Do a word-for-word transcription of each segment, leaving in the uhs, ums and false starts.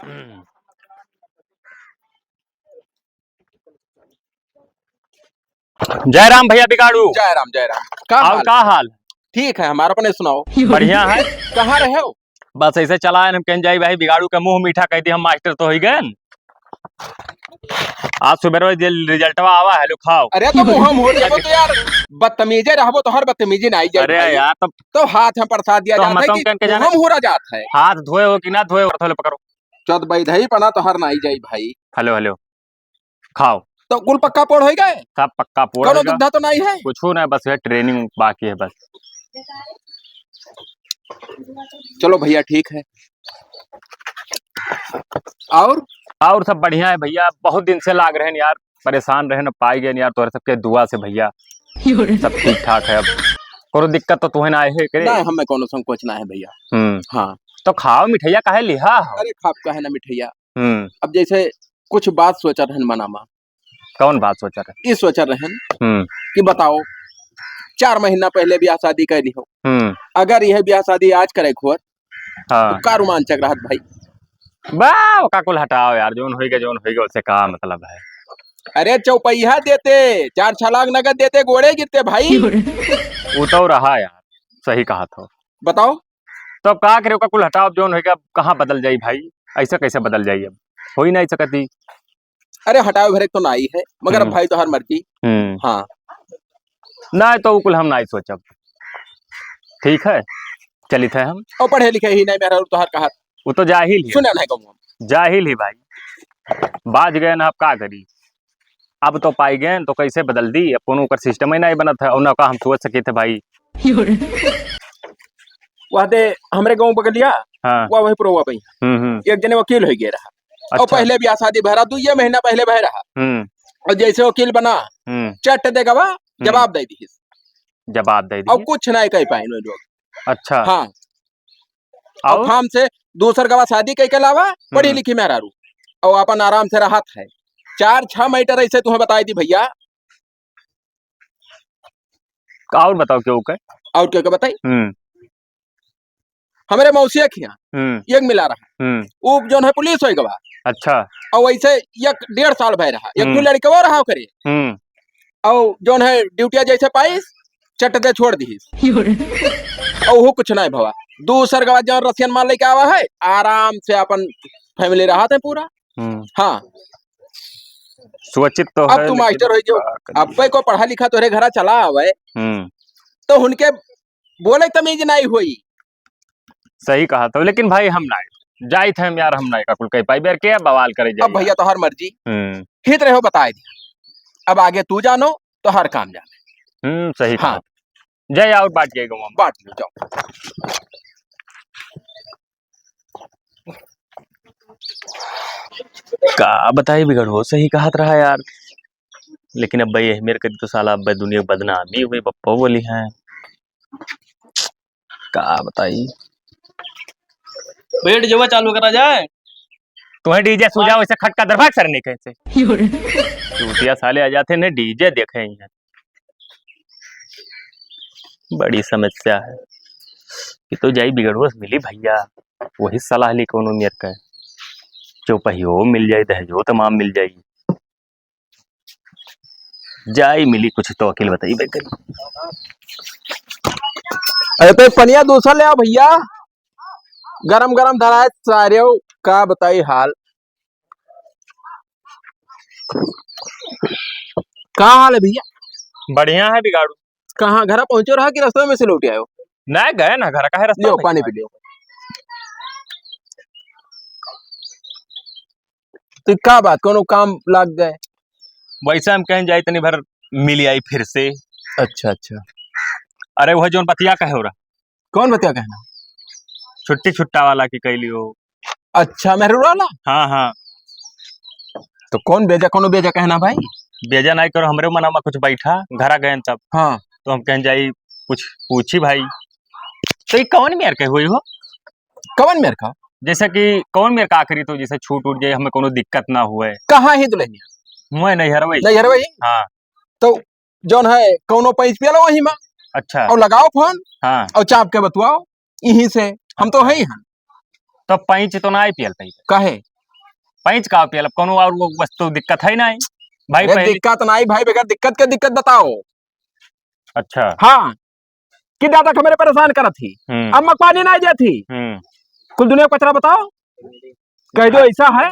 जय राम भैया बिगाड़ू। जय राम, जय राम। का और हाल? का हाल? ठीक है हमारा, अपने सुनाओ। बढ़िया है। कहाँ रहे हो? बस ऐसे चला है, हम कहें जाई भाई बिगाड़ू का मुँह मीठा कइ दी, हम मास्टर तो होइ गए। आज सुबह रोज ये रिजल्टवा आवा है, लो खाओ। अरे तो मुँह हम हो जाबो तो यार, बदतमीजे रहबो तो हर बदतमीजी ना आई जाए अरे भाई। यार, तब तो हाथ हम प्रसाद दिया तो जात हम है तो कि कन के जाने? मुँह हम हो रहा जात है। हाथ धोए हो कि ना धोए हो, थोले पकड़ो। चौथ बैधई पना तो हर ना आई जाई भाई। हेलो, हेलो। खाओ। तो कुल पक्का पोड़ होइ गए? सब पक्का पोड़ कौनो होइगा। दुविधा तो नहीं है? कुछू ना, बस ये training बाकी है बस। चलो भैया, ठीक है। और? और सब बढ़िया है भैया, बहुत दिन से लाग रहे हैं यार, परेशान रहे न, पाई गए यार, तोहरे सबके दुआ से भैया सब ठीक ठाक है। अब कोनो दिक्कत तो तुहे ना आए है करे? नहीं, हमें कोनो संकोच ना है भैया। हम्म। हाँ। तो खाओ मिठाइया, काहे लिहा हो? अरे खाब काहे ना मिठाइया। हम्म। अब जैसे कुछ बात सोचत रहन मना मा। कौन बात सोचत रहन? ई सोचत रहन हम्म। कि बताओ, चार महीना पहले बियाह शादी कैली हो, हम्म। अगर यह बियाह शादी आज करे के होत, हाँ। तो का रोमांचक रहत भाई? बा, ओका कुल हटाओ यार, जौन होइगा, जौन होइगा, उससे का मतलब है? अरे चौपैया देते, चार छलांग नगद देते, गोड़े गिरते भाई। वो तो रहा यार, सही कहा तो। बताओ। तो अब का करे, ओका कुल हटाओ, अब जौन होइगा, अब कहाँ बदल जाई भाई? ऐसे कैसे बदल जाई? अब हो ही नहीं सकती। अरे हटाओ भरे तो नाई है, मगर अब हम्म। भाई तोहार मर्जी। हम्म। हाँ। ना तो उ कुल हम नाई सोचब। ठीक है, चलित है हम। और पढ़े लिखे ही नहीं मेहरारू तोहार कहा। वो तो जाहिल ही। सुने नहीं कहूँ हम। जाहिल ही भाई। बाज गए ना, अब का करी? अब तो पाई गए तो कैसे बदल दी? अब कोनो ओकर system ही नहीं बनत है, और ना का हम सोच सके थे भाई। वह दे हमरे गाँव बगलिया, हाँ। वह वही पुरवा भाई। हम्म, हम्म। एक जने वकील हो गए रहा। और अच्छा। पहले बियाह शादी भरा, दुइये महीना पहले भय रहा। हम्म। और जैसे वकील बना, हम्म। चट दे गवा, हम्म। जवाब दे दिहिस। जवाब दे और दिहिस। कुछ नहीं कह पाए लोग। अच्छा। हाँ। और और? फार्म से दूसर गवा शादी कह के लावा, पढ़ी हम्म। लिखी मेहरारू। और अपन आराम से रहत है। चार छह matter ऐसे तुम्हें बताई दी भैया। और बताओ केहू के? और केहू के बताई? हम्म। हमरे मौसिया खिया हम्म। एक मिला रहा। हम्म। उ जौन है पुलिस होइ गवा। अच्छा। और वैसे एक डेढ़ साल भय रहा। एक ठो हम्म। लड़कवा रहा ओकरे। हम्म। और जौन है ड्यूटिया जैसे पाइस, चट दे छोड़ दिहिस। और वो कुछ नहीं भवा। दूसर गवा जौन रसियन माल लेके आवा है, आराम से अपन family रहत है पूरा। हम्म। हाँ। सोचित तो अब है, तू लेकिन मास्टर होइ गयो, का करी? अब पे को पढ़ा लिखा तोरे घरा चला आवे, हम्म। तो उनके बोले तमीज नहीं होई। सही कहा तो, लेकिन भाई हम ना जाइत है यार, हम ना का कुल कह पाई बेर के बवाल करे अब जाइए। भैया तोहर मर्जी, हम्म। हित रहो बताए दिया, अब आगे तू जानो तोहर काम जाने। हम्म, सही कहा। हाँ। जाए और बांट के गाँव में। बांट लो, जाओ। का बताई बिगड़ो, सही कहत रहा यार। लेकिन अब भाई, यही मेरे कदी तो साला अब दुनिया की बदनामी हुई, पप्पा बोली हैं। का बताई? बैठ जावा, चालू करा जाए। तुम्हें DJ सुझाव, ऐसे खटका दरभाग सर नहीं कैसे? चूतिया साले आ जाते ने DJ देखे ही हैं। बड़ी समस्या है। कि तो जाई बिगड़ुआ से मिली भैया, वही सलाह ली कौनो मेर का। चौपहियो मिल जाई, दहेजो तमाम मिल जाई। जाई मिली कुछ तो अकेल बताई बे करी। अरे तो एक पनिया दूसरा ले आओ भैया, गरम गरम धराए सारे, का बताई हाल। का हाल है भैया? बढ़िया है बिगाड़ू। कहाँ, घर पहुँचो रहा कि रास्ते में से लौट आयो? नहीं, गए ना घर, काहे रास्ता लियो, में पानी पी लियो। तो का बात, कोनो काम लाग गए? वैसे हम कहें जाई तनी भर मिल आई फिर से। अच्छा, अच्छा। अरे वह जोन बतिया कहे हो रहा। कौन बतिया कहना? छुट्टी छुट्टा वाला की कह लियो। अच्छा, मेहरू वाला? हाँ, हाँ। तो कौन बेजा, कौनो बेजा कहना भाई? बेजा नहीं करो, हमरे मना में कुछ बैठा, घरा गए तब। हाँ। तो हम कहें जाई कुछ पूछी भाई। तो ये कौन मेर के हुई हो? कौन मेर का? जैसे कि कौन मेर का करी तो जैसे छूट उठ जाए, हमें कोनो दिक्कत ना हुए। कहाँ है दुल्हनिया? मैं नैहरवे। नैहरवे ही? हाँ। तो जौन है कौनो पैंच पियलो वहीं में। अच्छा। और लगाओ फोन। हाँ। और चाप के बतुआओ यहीं से, हम तो अच्छा। है ही हैं। तो पैंच तो ना आई पियल तई। काहे? पैंच का पियल, अब कौनो और वो वस्तु दिक्कत है नहीं भाई, अरे पहले दिक्कत नहीं भाई, बगैर दिक्कत के दिक्कत बताओ। अच्छा। हाँ, कि दादा के मेरे परेशान करत ही, हम्म। अम्मा पानी नहीं देत ही, हम्म। कुल दुनिया को कचरा बताओ, कह दो ऐसा है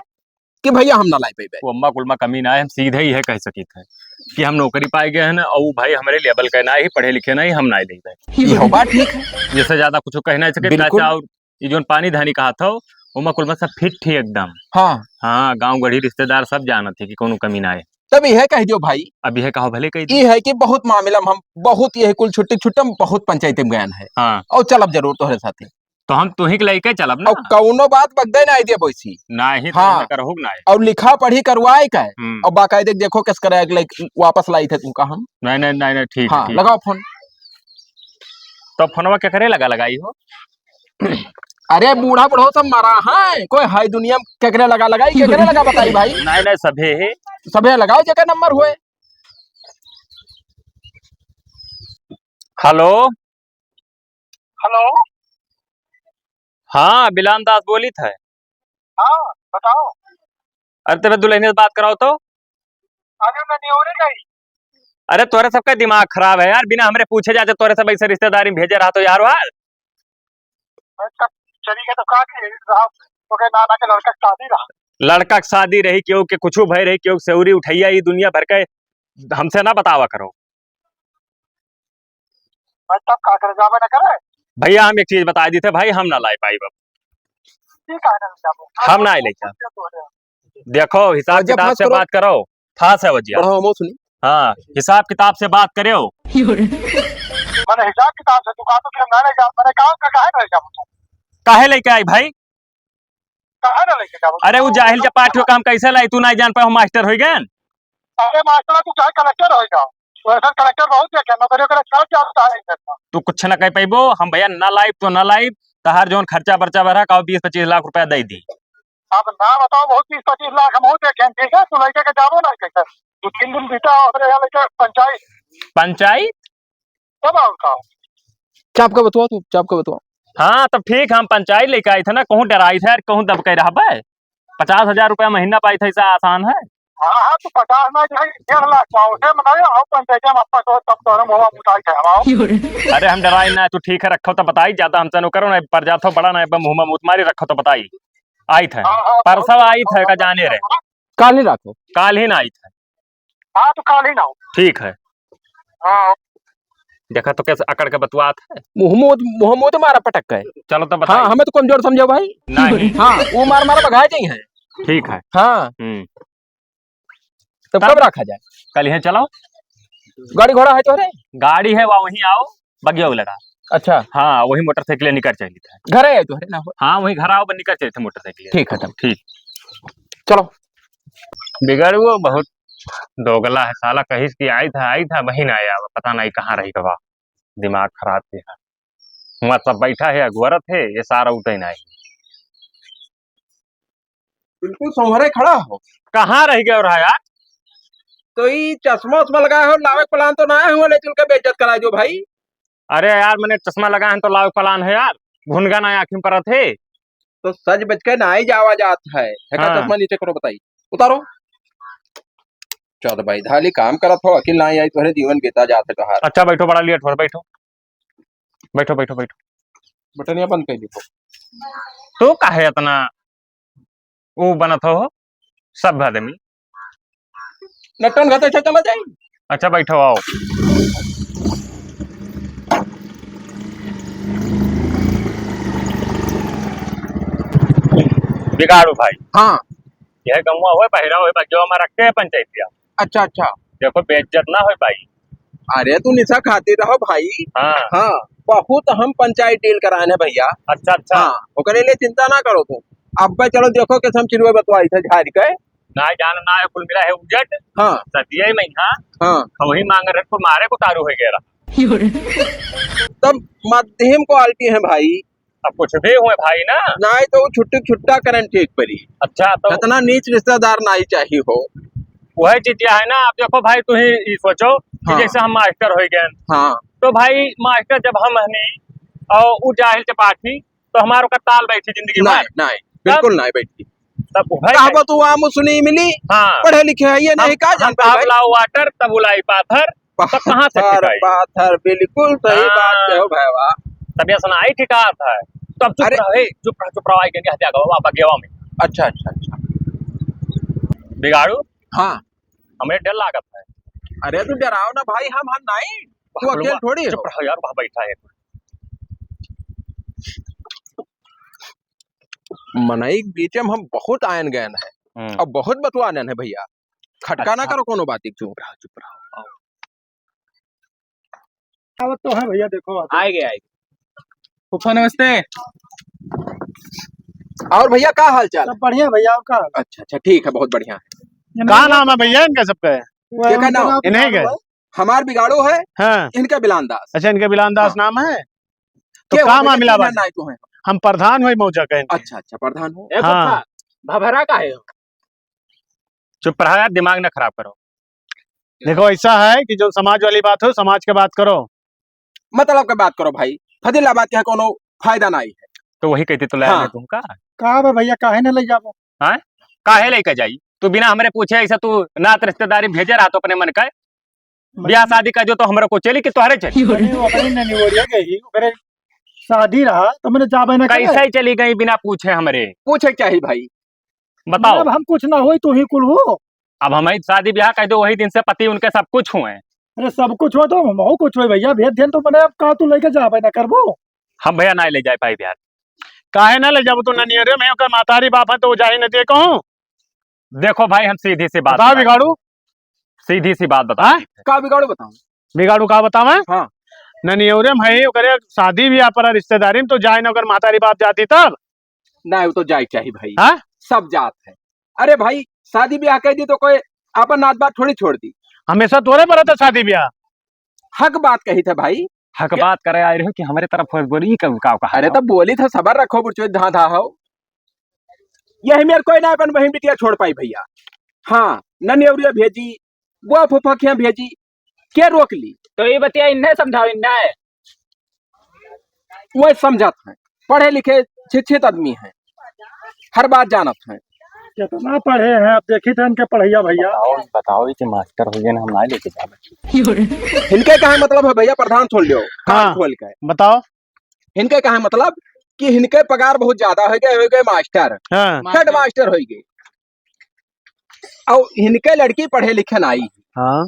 कि भैया हम ना लाई पइबे। वो अम्मा कुल मा कमी ना है, हम सीधे ही है कह सकित है कि हम नौकरी पाए गए हैं ना, और वो भाई हमारे लेवल का ना ही, पढ़े लिखे ना ही, हम ना लेबे। ये हो बात ठीक है। जैसे ज्यादा कुछ कह नहीं सके, बिल्कुल। चाचा और ये जोन पानी धानी कहा था, ओमा कुल में सब फिट ही एकदम। हाँ। हाँ, गाँव गढ़ी रिश्तेदार सब जानत है कि कोनो कमी ना है। तब यह कह दियो भाई। अब यह कहो भले कह दियो। ये है कि बहुत मामला में हम बहुत यही कुल छुट्टी छुट्टा में बहुत पंचायती में गयन है। हाँ। और चलब जरूर तोहरे साथे। तो हम तुही के लेके चलब ना। और कौनो बात बगदे ना आई दिया बोसी। ना ही तो हाँ। ना करहु ना है। और लिखा पढ़ी करवाए का है। हम्म। और बाकायदे देखो किस करे अगले वापस लाई थे तुमका हम। नहीं, नहीं, नहीं, नहीं, ठीक है, हाँ, ठीक। लगाओ फोन। तो फोनवा के करे लगा लगाई हो? अरे बूढ़ा बुढ़ो सब मरा है, कोई है दुनिया में केकरे लगा लगाई, केकरे लगा बताई भाई? नहीं, नहीं, सभे है। सभे लगाओ जेकर नंबर हुए। हेलो। हेलो। हाँ, बिलान दास बोलित है। हाँ, बताओ। अरे तेरे दुल्हनिया से बात कराओ तो। अरे मैं नहीं हो रही। अरे तोरे सबका दिमाग खराब है यार, बिना हमरे पूछे जाते तोरे सब ऐसे रिश्तेदारी में भेजे रहा तो यार वार। अरे तब चली गई तो का की रहा? तो के नाना के लड़का के शादी रहा। लड़का के शादी रही, केहू के कुछ भय रही, केहू के सेउरी उठैया, ई दुनिया भर के हमसे ना बतावा करो। भाई, तब का करे, जाबे ना करे? भैया, हम एक चीज बताइ दी थे भाई, हम ना लाई पाइब अब। ठीक है, ना जाबो। हम ना लेके। देखो, हिसाब किताब से बात करो। फास है वजिया। बढ़ाओ, हम सुनी। हाँ, हिसाब किताब से बात करेओ। माने हिसाब किताब से तू कहा तो कि हम ना ले जा, माने काम का काहे ना ले जाबो तू? काहे लेके आई भाई? कहाँ ना लेके जाबो? अरे, उ जाहिल चपाट हो काम कैसे लाई, तू नाहीं जान पाए, हम मास्टर होइ गए। अरे मास्टर, तू चाहे कलेक्टर होइ जाओ, वैसे कलेक्टर बहुत देखे, नौकरी वगैरह चल जाता है इधर का। तू कुछ ना कह पाइबो, हम भैया ना लाइब तो ना लाइब, तहार जौन खर्चा बर्चा बढ़ा का बीस पच्चीस लाख रुपया दे दी। अब ना बताओ, बहुत बीस पच्चीस लाख हम देखे, ठीक है, तू लेके के जाबो ना कैसे? दो तीन दिन बीता, हमरे यहाँ लेके पंचायत। पंचायत? तब और का? चाप के बतुआ तू, चाप के बतुआ। हाँ, तब ठीक, हम पंचायत लेके आई थे ना, कहूँ डराई थे यार, कहूँ दब के रहबे। पचास हजार रुपया महीना पाई थे, ऐसा आसान है? हाँ, हाँ, तो पचास ना जाए, डेढ़ लाख पाओ, उसे बनाओ, आओ पंचायत में आपका तो तब तो हम हुआ मुताई थे, हम आओ। अरे, हम डराई ना, तू ठीक है, रखो तो बताई, ज्यादा हमसे नु करो ना, पर जात हो बड़ा ना, मुँह में मूत मारी, रखो तो बताई। आई थे, हाँ, हाँ, परसों हाँ, आई थे, का जाने रहे। काल ही राखो। काल ही ना आई थे। हाँ, तो काल ही ना हो। ठीक है। हाँ। देखा तो कैसे अकड़ के बतुआत है। मुँह मूत, मुँह मूत मारा पटक के। चलो तो बताइए। हाँ, हमें तो कमजोर समझो भाई। नहीं। हाँ, वो मार मार भगा जाई हैं। ठीक है। हाँ। हम्म। तो तब कब रखा जाए? काल ही चलो। गाड़ी घोड़ा है तोहरे? गाड़ी है, वहाँ वहीं आओ। बगिया लगा। अच्छा। हाँ, वही मोटरसाइकिल निकर चली था। घरे है तोहरे ना हो? हाँ, वही घर आओ, बस निकर चली था मोटरसाइकिल। ठीक है तब। ठीक। चलो। बिगड़ वो बहुत दोगला है साला, कहिस कि आई था, आई था, वही ना आया, पता नहीं कहाँ रही गवा। दिमाग खराब है। हुआ सब बैठा है, अगुअरत है, ये सारा उठे नहीं। बिल्कुल संभरे खड़ा हो। कहाँ रह गए रहा यार? तो ई चश्मा उश्मा लगाए हो, लावे के plan तो ना है, हुआ ले चल के बेइज्जत कराए जो भाई। अरे यार, मैंने चश्मा लगाए हैं तो लावे के plan है यार, घुनगा ना आँखी में परत है। तो सज बज के ना ही जावा जात है, है का हाँ। चश्मा नीचे करो बताई, उतारो। चल भाई, धाली काम करत हो, अकिल ना आई, तोहरे जीवन बीता जात है तोहार। अच्छा बैठो, बड़ा लेट हो, बैठो। बैठो, बैठो, बैठो। बटनिया बंद कर दीजिए। तू काहे इतना वो बनत हो, सब आदमी? नटन घर से चला जाए। अच्छा, बैठो, आओ। बिगाड़ू भाई। हाँ। यह गौवा होए, बहिरा होए, बगिया में रखते हैं पंचायतिया। अच्छा, अच्छा। देखो, बेइज्जत ना होए भाई। अरे, तू निशा खातिर रहो भाई। हाँ। हाँ, बहुत हम पंचायत deal कराए हैं भैया। अच्छा, अच्छा। हाँ, ओकरे लिए चिंता ना करो तू। अब भाई चलो, देखो कैसे हम चिड़ुआ बतवाई थे झाड़ के। ना जान ना है, कुल मिला है उजट। हाँ। सतिये में, हाँ। हाँ। वही मांग रहे, कुल मारे को तारू हो गया। तब मध्यम quality है भाई। अब कुछ भी हुए भाई ना। नाहीं तो वो छुट्टी छुट्टा करन ठीक परी। अच्छा, तो इतना नीच रिश्तेदार नाहीं चाहिए हो। वही चीज क्या है ना, आप देखो भाई, तू ही, ही सोचो कि हाँ। जैसे हम मास्टर हो गए, हाँ। तो भाई मास्टर जब हम हनी और वो जाहिल चपाट ही, तो हमारो का ताल बैठी जिंदगी भर? नाहीं, नाहीं, बिल्कुल नाहीं बैठी। तब उभय कहबो कही। तू आम उसनी मिली, हाँ। पढ़े लिखे है ये हम, नहीं का हम जान पाई कहब भाई? लाओ water, तब उलाई पाथर, तब कहाँ से पाथर, ठिकाई? पाथर, बिल्कुल सही बात हाँ। कहो भाई, वाह। तब ये सुनाई ठिकात है। तो अब चुप अरे। रहो, ए, चुप रहो, चुप रहो, आई गया, हत्या करो, आप गेवा में। अच्छा, अच्छा, अच्छा। बिगाड़ू? हाँ। हमें डर लागत है। अरे तू डराओ ना भाई, हम, हम नहीं। तू अकेल थोड़ी चुप हो। रहो यार, वहाँ बैठा है। मनई के बीचे में हम बहुत आयन गयन है। हम्म। अब बहुत बतुआनन है भैया। खटका ना अच्छा। करो कोनो बात एक चुप रहो, चुप रहो। आओ। आवत तो है भैया, देखो, आवत। आए गए, आए गए। फूफा, नमस्ते। और भैया, का हाल चाल? सब बढ़िया भैया, और का हाल? अच्छा, अच्छा, ठीक है, बहुत बढ़िया है। ये का नाम है भैया इनका सबका? वो केका इनका नाम? नाम इन्हीं के? हमार बिगाड़ो है, हाँ। इनका बिलान दास। अच्छा, इनका बिलान दास हाँ। नाम है? तो के का हो भैया, मामला के बा? नाम नाई तो है? हम प्रधान होई मौजा के इनके। अच्छा, अच्छा, प्रधान हो। ए हाँ। फूफा, भभरा काहे हो? चुप रहा यार, दिमाग ना खराब करो। देखो, ऐसा है कि जो समाज वाली बात हो, समाज के बात करो। मतलब के बात करो भाई, फजीलाबाद के कोनो फायदा नाई है। तो वही कहते तो ले हाँ। आने तुमका। का बे भैया, काहे न ले जाबो? हाँ? काहे लेके जाई? तू बिना हमरे पूछे ऐसा तू नात रिश्तेदारी भेजे रहा तो अपने मन का। ब्याह शादी का जो तो हमरे को चली कि तोहरे चली? अरे, वो अपने ननिवरिया गई, ओकरे शादी रहा, तो मैंने जाबे ना करे। कैसे चली गई बिना पूछे हमरे? पूछे के चाही भाई। बताओ। अब हम कुछ ना होई, तू ही कुल हो। अब हमारी शादी ब्याह कह दो, वही दिन से पति उनके सब कुछ हुए। अरे, सब कुछ हो तो हमहू कुछ होई भैया, भेज देन तो मैंने अब का तू लेके जाबे ना करबो? हम भैया ना ले जाए पाई बिहार। काहे ना ले जाबो? तो ननियरे में ओकर मातारी बाप है तो वो जाही न दिए कहूँ। देखो भाई, हम सीधी सी बात बताओ बताई। बिगाड़ू। सीधी सी बात बताओ। हाँ? का बिगाड़ू बताऊं? बिगाड़ू का बतावे? हाँ। ननियरे में है, ओकरे शादी ब्याह पर रिश्तेदारी में तो जाए ना, ओकर मातारी बाप जाती तब। ना, वो तो जाए चाही भाई। हाँ? सब जात है। अरे भाई, शादी ब्याह कह दी तो कोई आपन नात बात थोड़ी छोड़ दी। हमेशा तोरे पर रहता शादी ब्याह। हक बात कही थे भाई। हक बात करे आए रहे कि हमरे तरफ हो, बोली का, का कहा अरे जाओ? तब बोली था, सबर रखो बुढ़चो, धा धा हो। यही मेर कोई ना अपन बहिन बिटिया छोड़ पाई भैया। हाँ, ननियौरिया भेजी, बुआ फूफा खिया भेजी, के रोक ली? तो ये बतिया इन्हें समझाओ, इन्हें। वह समझत हैं, पढ़े लिखे शिक्षित आदमी हैं, हर बात जानत हैं। कितना पढ़े हैं, अब देखी थे इनके पढ़ैया भैया। बताओ, बताओ, ये कि मास्टर हो गए ना, हम ना लेके जावे। इनके कहा मतलब है भैया, प्रधान छोड़ लियो, कान हाँ, खोल के। बताओ। इनके कहा मतलब कि इनके पगार बहुत ज्यादा हो गए, हो गए मास्टर, हाँ। हेड मास्टर हो गए। और इनके लड़की पढ़े लिखे नाई, हाँ।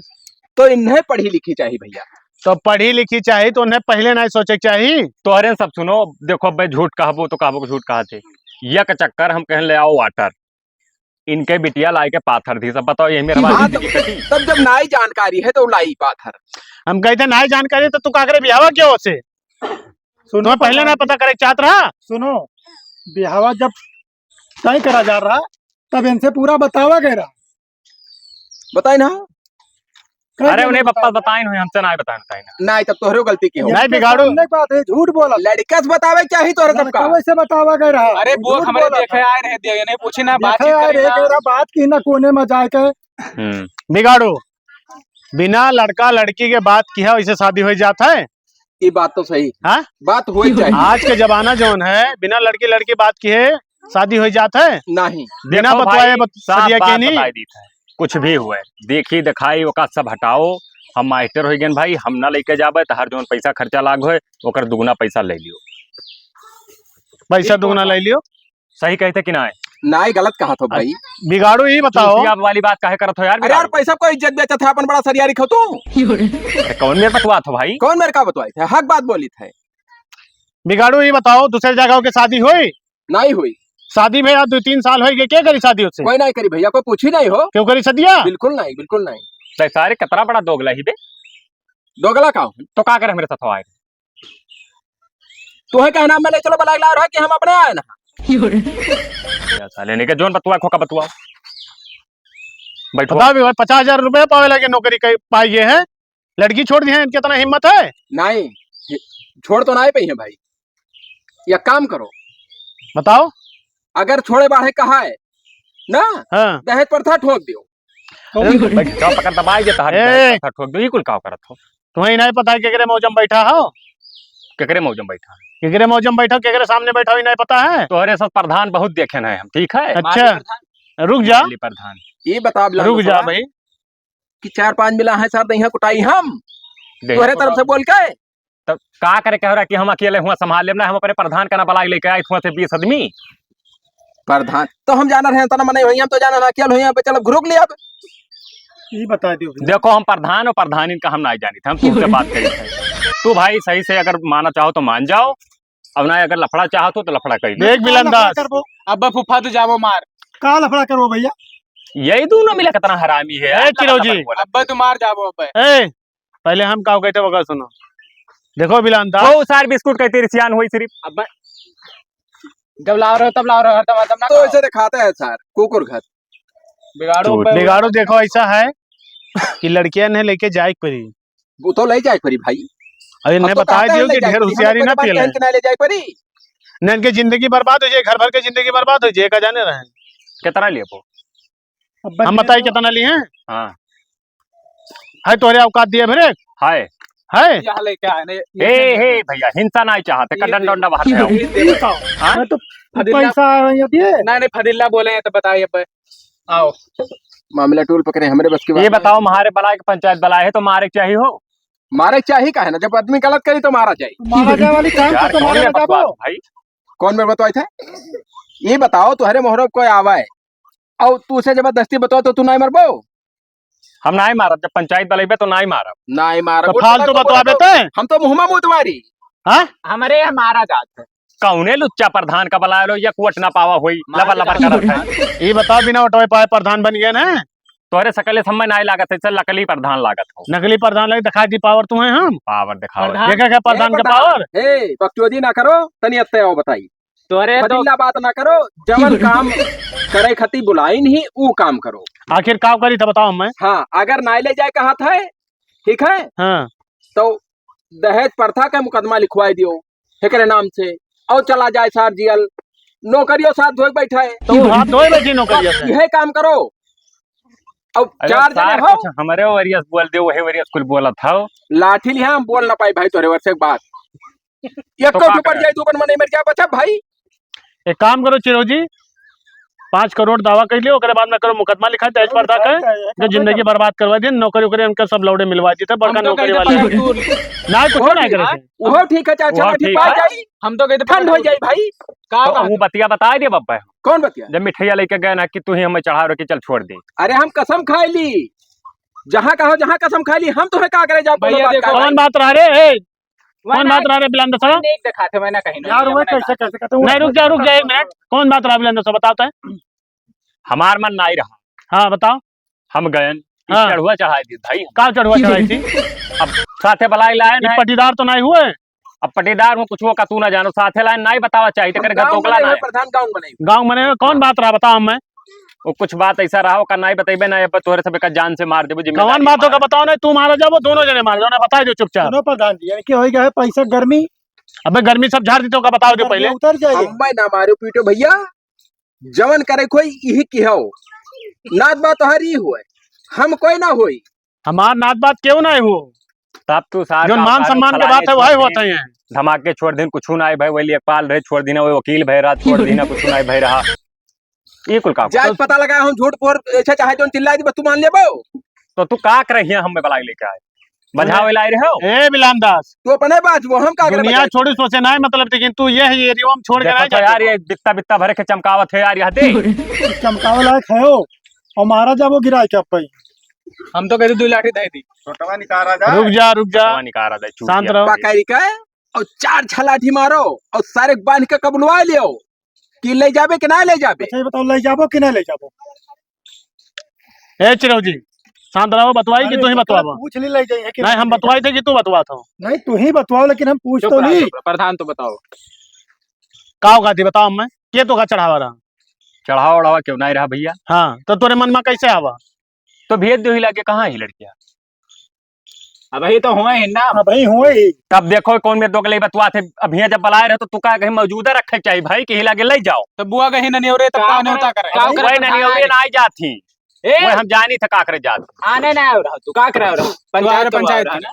तो इन्हें पढ़ी लिखी चाहिए भैया। तो पढ़ी लिखी चाहिए तो उन्हें पहले ना सोचे के चाहिए। तोहरे सब सुनो, देखो अबे झूठ कहबो तो कहबो कि झूठ कहते। यक चक्कर हम कहन ले आओ वाटर, इनके बिटिया लाई के पाथर दी। सब बताओ, यही मेरा हाँ, जिंदगी तो कटी। तब जब नाई जानकारी है तो लाई पाथर। हम कहते नाई जानकारी तो तू का करे बिहावा क्यों से? सुनो तुम्हें पहले ना पता करे चाहत रहा। सुनो, बिहावा जब तय करा जा रहा, तब इनसे पूरा बतावा गया रहा। बताई ना। अरे उन्हें पप्पा बताइन हुई, हमसे ना बताइन, बताइन। नहीं, तब तोहरे गलती की हो। नहीं बिगाड़ो। नहीं बात है, झूठ बोला। लड़का से बतावे चाहिए तोहरे सबका। लड़का से बतावा गया रहा। अरे वो झूठ हमारे बोला देखे था। आए रहे, दिया नहीं पूछी ना, देखे बातचीत आए करी रहे, ना। कह रहा बात की ना कोने में जाए के। हम्म। बिगाड़ो। बिना लड़का लड़की के बात किया वैसे शादी हो जात है? ये बात तो सही। हाँ? बात हो ही चाहिए। आज के जमाना जौन है, बिना लड़की लड़की बात किए शादी हो जात है? नहीं। बिना देखो बतवाए भाई, बत-, साफ सदिया बात के नहीं? बताई दी था। कुछ भी हुए, देखी दिखाई ओका सब हटाओ। हम मास्टर हो गए भाई, हम ना लेके जाबे, तहार जौन पैसा खर्चा लाग होए, ओकर दुगुना पैसा ले लियो। पैसा दुगुना ले लियो। सही कहते कि नाय? नाय, गलत कहा थो भाई। बिगाड़ू ही बताओ। चुतिया वाली बात काहे करत हो यार, अरे यार, बिगाड़ू? पैसा कोई इज्जत बेचत है, अपन बड़ा सरियारी खो तू। अरे कौन मेर बतवात हो भाई? कौन मेर का बतवाई थे? हक बात बोली थे। बिगाड़ू ही बताओ, दूसरे जगह के शादी हुई? नाई हुई। शादी में यार दो तीन साल होई गए, के करी शादी उससे? कोई नाई करी भैया, कोई पूछी नाई हो। क्यों करी सदिया? बिल्कुल नाई, बिल्कुल नाई। ते सारे कतरा बड़ा दोगला ही बे। दोगला का हो? तो का करे हमरे साथ आए? तोहे कहना में ले चलो, बलाय लाओ रहा कि हम अपने आए ना। या साले ने के जोन बतुआ खोका बतुआ। बैठो। बताओ भी भाई, पचास हजार रुपया पावे लगे नौकरी कई, पाई गए हैं, लड़की छोड़ दी है, इनके इतना हिम्मत है? नहीं, छोड़ तो ना ही पाई है भाई। या काम करो। बताओ। अगर छोड़े बाढ़े कहा है ना, हाँ। दहेज प्रथा ठोक दियो। अरे, बैठ, जाओ, पकड़ दबाई देता है, ए। दहेज प्रथा ठोक दियो, ये कुल का करत हो? तुम्हें नहीं पता है केकरे मौजम बैठा हो? केकरे मौजम बैठा? केकरे मौजम बैठा, केकरे सामने बैठा, ई नहीं पता है? तोहरे सब प्रधान बहुत देखे हैं हम, ठीक है? अच्छा, रुक जा। दिल्ली प्रधान। ये बता, बिलावल रुक जा साहब, भाई। कि चार पाँच मिला है सर, दहिया कुटाई हम। देख। तोहरे तरफ से बोल के। तब का करे कह रहा कि हम अकेले हुआ संभाल लेब ना, हम अपने प्रधान का ना बलाई लेके आए हुआ थे बीस आदमी। प्रधान तो हम जाना रहे, तना मने होई, हम तो जाना ना, अकेले होई, पे चलो घुरुक ले अब। ई बता दियो भैया। देखो, हम प्रधान और प्रधानी का हम ना जानी थे, हम तुमसे बात करी थे। तू भाई सही से अगर माना चाहो तो मान जाओ, अब ना अगर लफड़ा चाहत हो तो लफड़ा कर लो। देख बिलंदाज। अब्बे फूफा तू जाबो मार। का लफड़ा करबो भैया? यही दोनों मिला कितना हरामी है यार, ए, चिरौ जी। लफड़ा बोला। अब्बे तू मार जाबो अब्बे। ए, पहले हम का कहते वगैरह सुनो। देखो बिलंदाज। वो सार बिस्कुट कहते रिसियान हुई सिर्फ। अब्बे जब लाओ रहो तब लाओ रहो, हरदम हरदम ना तो करो। ऐसे दिखाते हैं सर, कुकुर घर। बिगाड़ो चोट। अब्बे। बिगाड़ो देखो ऐसा है कि लड़कियां ने लेके जाए के पड़ी। वो तो ले जाए परी भाई। अरे, अब इन्हें तो बता कहते हैं दियो ले कि जाए ढेर परी, होशियारी हमने ना कोई बात पेले। कहें कि ना ले जाए परी। नहीं, इनके जिंदगी बर्बाद हो जाए, घर भर के जिंदगी बर्बाद हो जाए, का जाने रहे। कितना लिए वो? अब हम बताइए कितना लिए हैं? हाँ। है तोहरे औकात दिए भरे? हाय। है? यह ले क्या है? नहीं, ए, ये हे, भैया, हिंसा नहीं चाहते, ये कदम दे। डंडा बाहर ये आओ। दे, ये दे। हाँ? मैं तो फदिल्ला पैसा आया दिए। नहीं, नहीं, फदिल्ला बोले हैं तो बताइए अब। आओ। मामला टूल पकड़े, हमरे बस की बात ये नहीं। बताओ, म्हारे बलाए के पंचायत बलाए है तो मारे के चाहिए हो? मारे के चाहिए का है ना, जब आदमी गलत करी तो मारा जाए। मारा जाए वाली काम यार, तो कौन तुम्हारे में बताओ। बकवास भाई? कौन में बतवाई थे? ये बताओ, तुहरे मोहरब कोई आवे और तू उसे जबरदस्ती बताओ तो तू नहीं मरबो? हम नहीं मारब, जब पंचायत बलाइबे तो नहीं मारब। नहीं मारब। तो फालतू बतवाबे ते? हम तो मुँह में मुँह तुम्हारी। हाँ? हमरे यहाँ मारा जात है। कौने लुच्चा प्रधान का बलाए लो, या कुवट ना पावा होई, मार लबर के लबर करत है। ये बताओ, बिना वोटवे पाए प्रधान बन गए ना? तोहरे सकले समय नाई लागत है, चल नकली प्रधान लागत हो। नकली प्रधान लगे, दिखा दी पावर तुम्हें हम। पावर दिखाओ। प्रधान? देखे क्या प्रधान ए, के प्रधान। पावर? ए, बकचोदी ना करो, तनी अत्ते आओ बताई। तोहरे तो फजीला बात ना करो, जवन काम करे खातिर बुलाई नहीं, ऊ काम करो। आखिर का करी था बताओ हमें? हाँ, अगर नाई ले जाए कहत है, ठीक है? हाँ। तो दहेज प्रथा का मुकदमा लिखवाई दियो एकरे नाम से, और चला जाए सार जियल, नौकरियों साथ धोए बैठा है। तो हाथ धोए बैठी नौकरियों से। यह काम करो। अब अरे चार सार जने हो। कुछ हमरे वरियस बोल दे, वही वरियस कुल बोलत हो। लाठी लिहा हम बोल ना पाई भाई तोरे वर्ष एक बात। एक तो का ऊपर करे? जाए, तू अपन मने मर जा, बचा भाई। एक काम करो चिरौ जी, पाँच करोड़ दावा कर लियो, ओकरे बाद में करो मुकदमा लिखा दहेज प्रथा के, जो जिंदगी बर्बाद करवा दी, नौकरी ओकरी उनके सब लौड़े मिलवा दी थे, बड़का हम तो नौकरी कहते वाले। पाँच करोड़। ना, कुछ वो ना ठीक करे है। थे। वो ठीक है चाचा, वो ना ठीक ठीक पाई है। जाई। हम तो कहते ठंड हो पाँच करोड़। जाई भाई। का तो बात वो है? बतिया बताए दे बब्बा। कौन बतिया? जब मिठाइया लेके गए ना कि तू ही हमें चढ़ा रहे कि चल छोड़ दे। अरे हम कसम खाए ली, जहाँ कहो जहाँ कसम खाए ली, हम तुम्हें का करे जाओ, भैया कोनो बात देखो। का कौन बात रहा रे? ए, वह कौन ना बात रहा रे बिलंदर साहब? नहीं दिखाते, मैं ना कहीं यार, नहीं, वो मैं ना कैसे, कैसे कहते हैं? नहीं, रुक जा, रुक जा, एक मिनट। कौन बात रहा बिलंदर साहब, बताओ तो। हमार मन नाई रहा। हाँ, बताओ। हम गयन, हाँ। चढ़ुआ चढ़ाई दी भाई। का चढ़ुआ चढ़ाई थी? अब साथे बलाई लाए ये ना। पटीदार तो नहीं हुए? अब पटीदार में कुछ वो का तू ना जानो, साथे लाए नाई बतावा चाहिए, तेरे घर गाँव दोगला बने ना हुए, है। प्रधान गाँव बने हुए। गाँव बने हुए, कौन बात रहा बताओ हमें? वो कुछ बात ऐसा रहा, ओका नाई बतइबे ना, अब तोहरे सब का जान से मार देबो, जिम्मेदारी कौन बात होगा हमार। बताओ ना, तू मारा जाबो, दोनों जने मार जाओ ना, बताई दो चुपचाप। सुनो प्रधान जी, यानी कि हो गया है पैसा गर्मी। अबे गर्मी सब झाड़ देते हो का, बताओ जो गर्मी पहले। उतर जाइए। हमें ना मारो पीटो भैया, जवन करे कोई यही की हो, नात बात हर ही हुए, हम कोई ना होई। हमार नात बात क्यों ना हो? तब तू सार जौन का मान सारे सम्मान के फलाने बात है, छोड़ वही दिन, होते हैं। धमाके छोड़ दिन, कुछ ना है भाई, वही लेखपाल रहे छोड़ दिन, वही वकील भय रहा छोड़ दिन, कुछ ना है भाई रहा। ये कुल काम। जाए पता लगा, हम झूठ बोल, ऐसा चाहे जौन चिल्ला दी, बस तू मान लेबो। तो तू का कर रही है, हमें बलाई लेके आए, बजावे लाई रहे हो? ए बिलान दास, तू अपने बात वो, हम का करे दुनिया बजाए? छोड़ी सोचे ना है, मतलब, लेकिन तू ये है, ये एरिया हम छोड़ के देखो नहीं तो यार, जाते। ये बित्ता बित्ता भरे के चमकावत है यार, यहाँ दे। चमकावे लायक है हो, और मारा जाबो गिरा के अब भाई। हम तो कहते दो लाठी दे दी। छोटवा निकारा जा। रुक जा, रुक जा। छोटवा निकारा दे, शांत चूतिया। रहो। पकड़ के और चार छह लाठी मारो और सारे बांध के कबुलवा लियो कि ले जाबे कि ना ले जाबे। अच्छा, ये बताओ, ले जाबो कि ना ले जाबो? ए चिरौ जी, शांत रहो, बतवाई कि अरे, तू ही तो बतवाबो। पूछ ली, ले जाइए कि नहीं, हम बतवाई थे कि तू बतवात हो। नहीं, तू ही बतवाओ, लेकिन हम पूछ चुप तो रहा, ली। चुप रहा, प्रधान तो बताओ। का होगा थी बताओ हमें, के तो का चढ़ावा रहा? चढ़ावा उढ़ावा क्यों नहीं रहा भैया? हाँ, तो तोरे मन में कैसे आवा? तो भेज दो ही लागे, कहाँ है लड़कियाँ? अबही तो हुए ही ना। अबही हुए ही। तब देखो कौन में दो गले बतवा थे, अभी जब बुलाए रहे तो तू का कहीं मौजूदा रखे के चाहिए भाई, कहीं लागे ले जाओ। तो बुआ कहीं नहीं हो रहे, तब का कौन होता करे? का करे? वही नहीं हो रहे, ना आई जात ही। ए! वही हम जानी थे का करे जात। आने ना हो रहा, तू का करे हो रहा? तू आ रहा पंचायत तो पंचायत आ रहा की ना।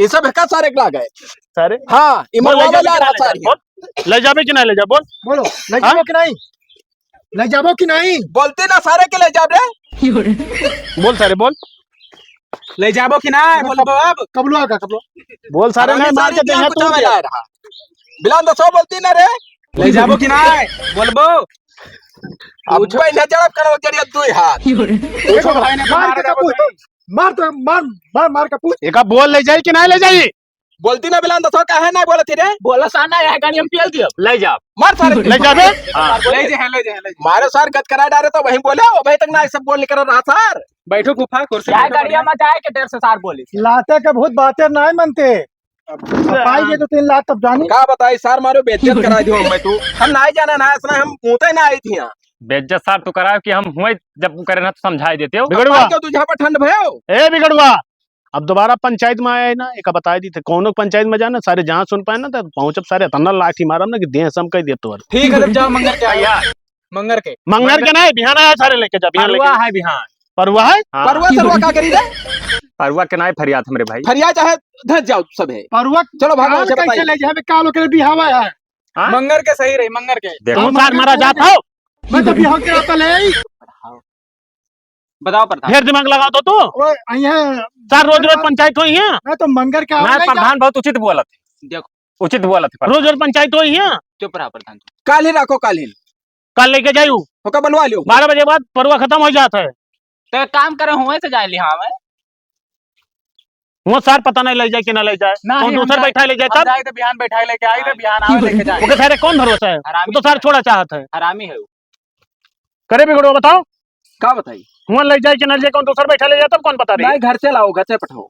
ये सब हेका सारे के लागे। सारे? हाँ, ई बोल, ले मनवावे जाबे ला कि ना रहा ले जाबे? सारे। बोल, ले जाबे कि ना ले जाबे? बोल। बोलो, ले हाँ? जाबो कि नहीं? ले जाबो कि नहीं? बोलती ना सारे के ले जाब रे। बोल सारे, बोल। ले जाबो कि ना? बोलबो अब। कबलो आगा, कबलो। बोल सारे, हरामी नहीं मार सारे के देंगे कुछ तू। आवे ला रहा। बिलान दसो बोलती ना रे। ले जाबो कि ना? बोलबो। अब पूछो। पहले जड़ब करो जड़िया दुई हाथ। पूछो भाई ने मार मार के का पूछ। मार तो, मार, मार, मार के पूछ। एका बोल ले जाई कि ना ले जाई? बोलती ना बिलान दसो, काहे ना बोलती रे? बोला सा ना, यह गाड़ी हम पेल दियो, ले जाओ। मार सारे। ले जाबे? हाँ। ले जे है, ले जे है, ले जे। मारो सार गत करा डारे तो वहीं बोले, वो भाई तक ना सब बोल निकल रहा सार। बैठो फूफा, कुर्सी यह पे बैठो, गाड़िया बढ़िया। में जाए के डर से सार बोली। लाते के बहुत बातें नहीं मनते। अब पाई गए तो तीन लाख तब जानी। का बताई सार, मारो बेइज्जत करा दियो मैं तू। हम ना जाना ना, ऐसा हम पूछे ना आई थी यहाँ। बेइज्जत सार तू कराओ कि हम हुए जब करे ना तो समझाई देते हो। बिगड़वा। अब क्यों तुझे पर ठंड भयो? ए बिगड़वा, अब दोबारा पंचायत में आया है ना, एक बताई दी थे, कौनो पंचायत में जाना, सारे जहाँ सुन पाए ना, तो पहुँचब सारे इतना लाठी मारब ना कि देह सम कह देतो। ठीक है, तब जाओ मंगर के आओ। यार। मंगर के। मंगर के नहीं, बिहान आया सारे लेके जा, बिहान परुआ लेके। है बिहान। परुआ है? हाँ। परुआ सरवा का करी रे? परुआ के नाई फरियाद हमरे भाई। फरियाद चाहे धस जाओ सब है। परुआ चलो भागो, काल उसे कैसे बताइए। ले जाबे, काल ओकरे बिहावा है। हाँ? मंगर के सही रही, मंगर के। देखो। हम सार मारा जात हो। मैं तो बिहाव के आता ले आई। बताओ प्रधान। ढेर दिमाग लगा दो तू। ओ, यहाँ सार रोज रोज पंचायत होई है। मैं तो मंगर के ना, आवा नहीं प्रधान बहुत उचित बोलत है। देखो। उचित बोलत है प्रधान। रोज रोज पंचायत होई है। चुप रहा प्रधान। काल ही रखो, काल ही। काल लेके जाइयो। ओका बुलवा लियो। बारह बजे बाद परुआ खत्म हो जात है। तो एक काम करे, हुए से जाए लिहा हमें। हुआ सार पता नहीं ले जाए कि ना ले जाए। ना, कौन हम दूसर जाए, बैठा ले जाए हम तब? जाए तो बिहान बैठा लेके आई तो बिहान आवे लेके जाए। ओके सारे कौन भरोसा है? हरामी वो तो सार है। छोड़ा चाहत है। हरामी है वो। करे बिगड़ो बताओ। का बताई? हुआ ले जाए कि ना ले जाए, कौन दूसर बैठा ले जाए तब कौन पता रही? नहीं, घर से लाओ, घर से पठाओ।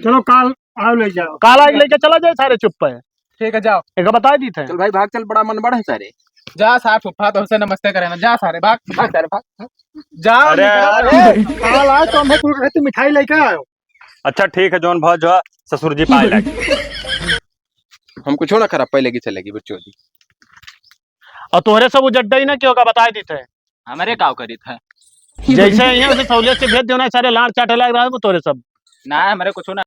चलो काल आओ ले जाओ। काल आके लेके चला जाए सारे चुप पे। ठीक है, जाओ। एक बता दी थे। चल भाई भाग चल, बड़ा मन बड़ा है सारे। जा सार फुफ्फा, तो उसे नमस्ते करे ना, जा सारे भाग, भाग सारे भाग। जा अरे, निकल। अरे, काल आओ तो हमें तू कहते मिठाई लेके आओ। अच्छा ठीक है, जौन भाव जो है, ससुर जी पाए लागे। हमको छोड़ा खराब, पहले की चलेगी बच्चों जी। और तोहरे सब उजड्डा ही ना क्यों का बता दी थे। हमारे का करी थे? जैसे यहाँ से सहूलियत से भेज दियो ना, सारे लाड़ चाटे लाग रहा है वो तोहरे सब। ना, हमारे कुछ ना।